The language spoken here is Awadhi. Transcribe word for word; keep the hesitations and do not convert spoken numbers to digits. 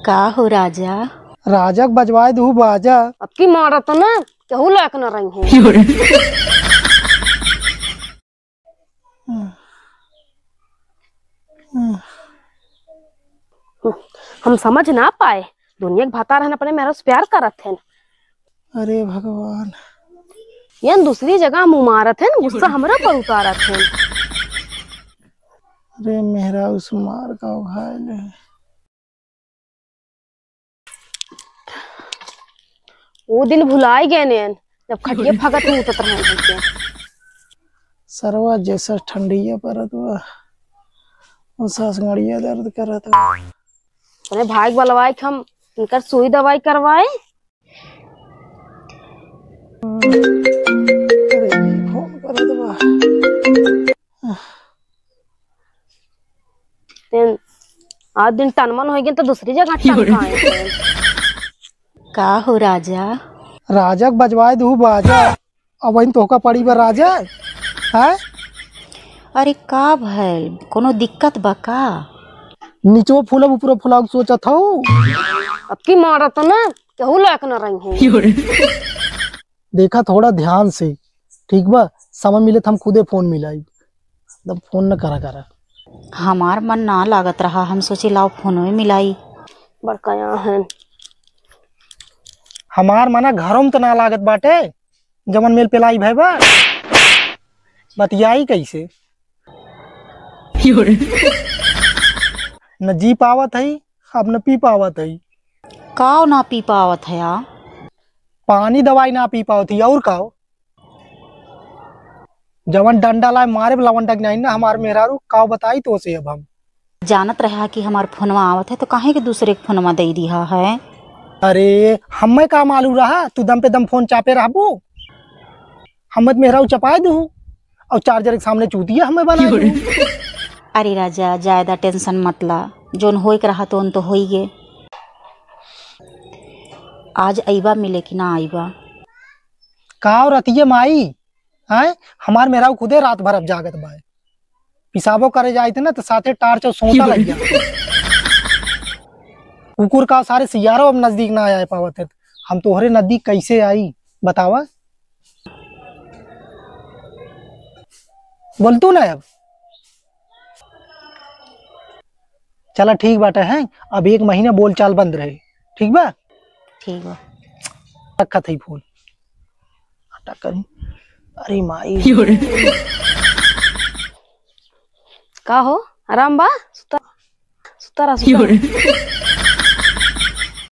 का हो राजा? राजा के बजवाए दू बाजा। अब की मारत ना, केहू लायक न रही है। हम समझ ना पाए, दुनिया के भतार हन अपने मेहरा से प्यार करत हन। अरे भगवान। ये दूसरी जगह मुँह मारत हन, गुस्सा हमरा पर उतारत हन। अरे मेहरा उस मार का घायल है। वो दिन भुलाई गए नेन, जब खटिया फगत में उतत रहे हमके। सरवा जैसा ठंडिया परत बा, वो सास गड़िया दर्द करत बा। अपने भाई के बलवाए के हम इनकर सुई दवाई करवाए। अरे, ई फोन करत बा। तेन आज दिन टनमन होई गेन तो दूसरी जगह टन का है। का हो राजा? राजा के बजवाए दू बाजा। अब इन तोहका पड़ी बा राजा, हैं? अरे का भइल, कोनो दिक्कत बा का? नीचो फूलब ऊपरो फूलब सोचत हऊ। अब की मारत ना, केहू लायक न रही है। देखा थोड़ा ध्यान से, ठीक बा? समय मिले त हम खुदे फोन मिलाई, तब फोन न करा करा। हमार मन ना लागत रहा, हम सोचे लाओ फोन में मिलाई। बड़का यहाँ है। हमार मना घरों में त ना लागत बाटे, जवन मेल पेलाई भय बा, बतियाई कैसे? न जी पावत है, अब न पी पावत है। काव ना पी पावत है आ? पानी दवाई ना पी पावत है, और काव? जवन डंडा लाए मारे लवंडा के नहीं ना हमार मेहरारू, काव बताई तो से अब हम। जानत रहा कि हमार फोनवा आवत है, तो काहे के दूसरे के फोनवा दे दिया है? अरे, हमें का मालूम रहा, तू दम पे दम फोन चापे रहबू? हमें तो मेहरारू चपाए दू, और चार्जर के सामने चूतिया हमें बनाए दू। अरे राजा, ज्यादा टेंशन मत ला, जोन होए के रहा तो तो होई गे। आज अइबा मिले कि ना अइबा? काव रतिये माई, हैं? हमार मेहरारू खुदे रात भर अब जागत बाय। पिसाबो करे जाइत ना तो साथे टार्च और सोटा लग गया। कुकुर का सारे सियारो अब नजदीक ना आए पावत है। हम तोहरे नजदीक कैसे आई बतावा? बोल तू ना अब। चला ठीक बाटे हैं, अब एक महीना बोलचाल बंद रहे, ठीक बा? ठीक बा। रखत है फोन। हटा करी। अरे माई। का हो, आराम बा? सुता, सुता रहा, सुता रहा।